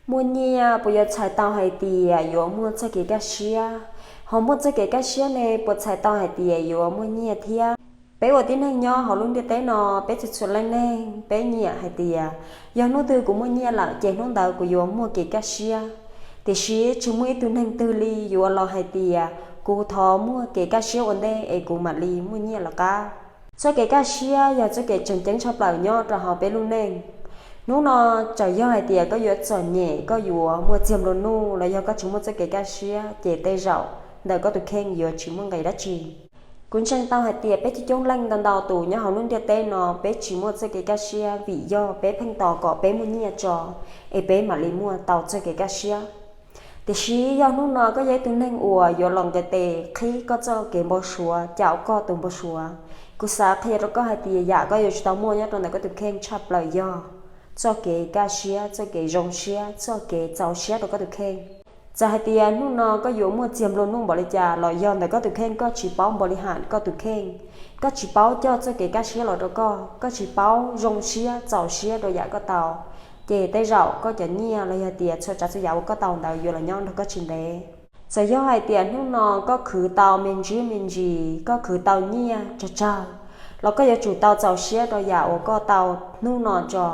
Muaj nyiaj puas yuav txhais tau hais tias yuav muaj txoj kev kaj siab? Ho muaj txoj kev kaj siab ne puas txhais tau hais tias yuav muaj nyiaj thiab? Peb ua tib neeg nyob hauv lub ntiaj teb no, peb txhua txhua leej neeg peb nyiam hais tias yog hnub twg kuv muaj nyiaj lawm ces hnub ntawd kuv yuav muaj kev kaj siab. Tiam sis tsis muaj ib tug neeg twg li yuav los hais tias kuv thov muaj kev kaj siab ua ntej es kuv mam li muaj nyiaj los qab. Txoj kev kaj siab yog txoj kev tseem ceeb tshaj plaws nyob rau hauv peb lub neej. Hnub no txawm yog hais tias koj yuav txom nyem, koj yuav muaj txiag nplua nuj los yog koj tsis muaj txoj kev kaj siab ces tej zaum ntawm koj tus kheej yuav tsis muaj nqis dab tsi. Kuv ntseeg tau hais tias peb coob coob leej ntau ntau tus nyob hauv lub ntiaj teb no peb tsis muaj txoj kev kaj siab vim yog peb pheej tos kom peb muaj nyiaj tso es peb mam li muaj tau txoj kev kaj siab. Tiam sis yog hnub no koj yog ib tug neeg uas yuav los nqis tes qhib koj txoj kev npau suav, caum koj tus npau suav, kuv xav qhia rau koj hais tias yam koj yuav tsum tau muaj nyob rau ntawm koj tus kheej tshaj plaws yog txoj kev kaj siab, txoj kev zoo siab, txoj kev txaus siab rau koj tus kheej. Txawm hais tias hnub no koj yuav muaj txiag nplua nuj npaum li cas los yog ntawm koj tus kheej koj tsis paub npaum li ham koj tus kheej, koj tsis paub coj txoj kev kaj siab los rau koj, koj tsis paub zoo siab txaus siab rau yam koj tau, ces tej zaum koj cov nyiaj los yog tias txhua tsav txhua yam uas koj tau ntawd yuav los nyob nrog koj tsis ntev. Txawm yog hais tias hnub no koj khwv tau me ntsis me ntsis, koj khwv tau nyiaj tsawg tsawg, los koj yuav tsum tau txaus siab rau yam uas koj tau hnub no tso,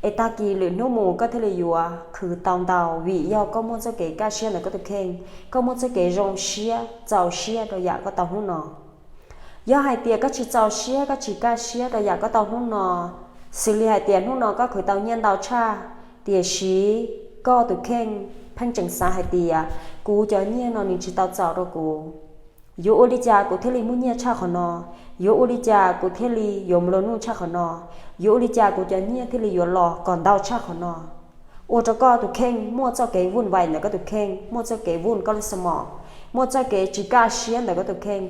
es tag kis lwm hnub mus koj thiaj li yuav khwv tau ntau vim yog koj muaj txoj kev kaj siab ntawm koj tus kheej, koj muaj txoj kev zoo siab txaus siab rau yam koj tau hnub no. Yog hais tias koj tsis txaus siab, koj tsis kaj siab rau yam koj tau hnub no, xws li hais tias hnub no koj khwv tau nyiaj ntau tshaj, tiam sis koj tus kheej pheej tseem xav hais tias kuv cov nyiaj no nws tsis tau txaus rau kuv, yuav ua li cas kuv thiaj li muaj nyiaj tshaj qhov no, yuav ua li cas kuv thiaj li yuav nplua nuj tshaj qhov no, yuav ua li cas kuv cov nyiaj thiaj li yuav los kom ntau tshaj qhov no, ua rau koj tus kheej muaj txoj kev vuj vais ntawm koj tus kheej, muaj txoj kev vuj koj lub xab mom, muaj txoj kev tsis kaj siab ntawm koj tus kheej.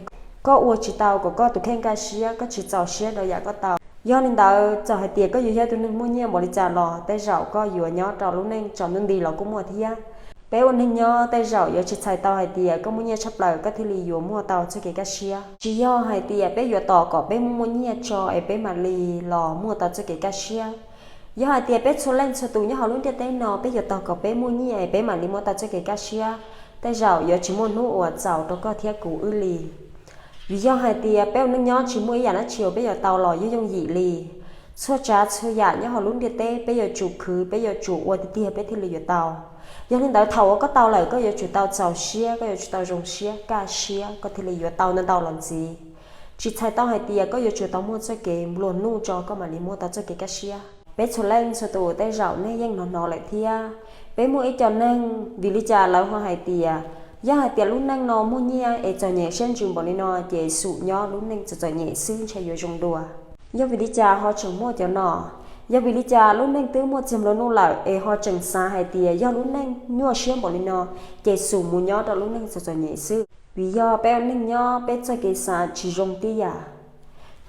Koj ua tsis tau kom koj tus kheej kaj siab, koj tsis txaus siab rau yam koj tau. Yog li ntawd txawm hais tias koj yuav yog tus neeg muaj nyiaj npaum li cas los tej zaum koj yuav nyob rau lub neej tsaus ntuj nti los kuj muaj thiab. Peb ua neeg nyob tej zaum yuav tsis txhais tau hais tias koj muaj nyiaj tshaj plaws koj thiaj li yuav muaj tau txoj kev kaj siab. Tsis yog hais tias peb yuav tos kom peb muaj muaj nyiaj tso es peb mam li los muaj tau txoj kev kaj siab. Yog hais tias peb txhua leej txhua tus nyob hauv lub ntiaj teb no peb yuav tos kom peb muaj nyiaj es peb mam li muaj tau txoj kev kaj siab, tej zaum yuav tsis muaj hnub uas txaus rau koj thiab kuv wb li. Vim yog hais tias peb ua neej nyob tsis muaj ib yam dab tsi uas peb yuav tau los yooj yooj yim li. Txhua tsav txhua yam nyob hauv lub ntiaj teb peb yuav tsum khwv, peb yuav tsum ua tiag tiag peb thiaj li yuav tau. Yog li ntawd thaum uas koj tau lawm koj yuav tsum tau txaus siab, koj yuav tsum tau zoo siab, kaj siab koj thiaj li yuav tau ntau ntau los ntxiv. Tsis txhais tau hais tias koj yuav tsum tau muaj txoj kev nplua nuj tso koj mam li muaj tau txoj kev kaj siab. Peb txhua leej txhua tus tej zaum nej yeej hnov hnov lawm thiab. Peb muaj ib co neeg vim li cas lawv ho hais tias yog hais tias lub neej no muaj nyiaj es txom nyem siab ntsws npaum li no ces xum nyob lub neej txom txom nyem xwb ntshe yuav zoo dua. Yog vim li cas ho tseem muaj cov no? Yog vim li cas lub neej twb muaj txiag nplua nuj lawm es ho tseem xav hais tias yog lub neej nyuaj siab npaum li no ces xum mus nyob rau lub neej txom txom nyem xwb? Vim yog peb ua neej nyob peb txoj kev xav tsis zoo tib yam.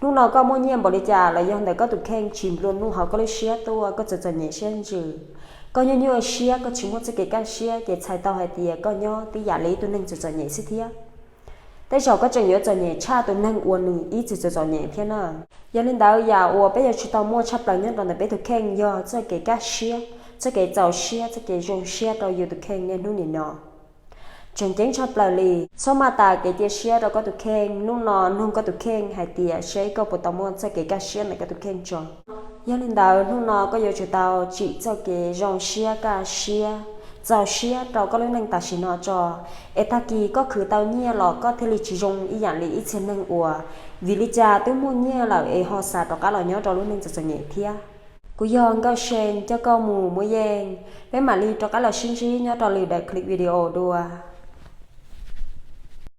Hnub no koj muaj nyiaj npaum li cas los yog ntawm koj tus kheej tsis nplua nuj hauv koj lub siab tuaj, koj txom txom nyem siab ntsws, koj nyuaj nyuaj siab, koj tsis muaj txoj kev kaj siab ces txhais tau hais tias koj nyob tib yam li ib tug neeg txom txom nyem xwb thiab. Tej zaum koj tseem yuav txom nyem tshaj tus neeg uas nws ib txwm txom txom nyem thiab na. Yog li ntawd yam uas peb yuav tsum tau muaj tshaj plaws nyob rau ntawm peb tus kheej yog txoj kev kaj siab, txoj kev txaus siab, txoj kev zoo siab rau yus tus kheej niaj hnub nim no. Tseem ceeb tshaj plaws li, txhob maj tas kev cia siab rau koj tus kheej. Hnub no noog koj tus kheej hais tias seb koj puas tau muaj txoj kev kaj siab ntawm koj tus kheej tso. Yog li ntawd hnub no koj yuav tsum tau tsim txoj kev zoo siab kaj siab, txaus siab rau koj lub neej tam sim no tso, es tag kis koj khwv tau nyiaj los koj thiaj li tsis zoo ib yam li ib txhia neeg uas vim li cas twb muaj nyiaj lawm es ho xav rov qab los nyob rau lub neej txom txom nyem thiab. Kuv yog Nkauj See coj koj mus muaj yeej, peb mam li rov qab los sib ntsib nyob rau lwm daim clip video dua.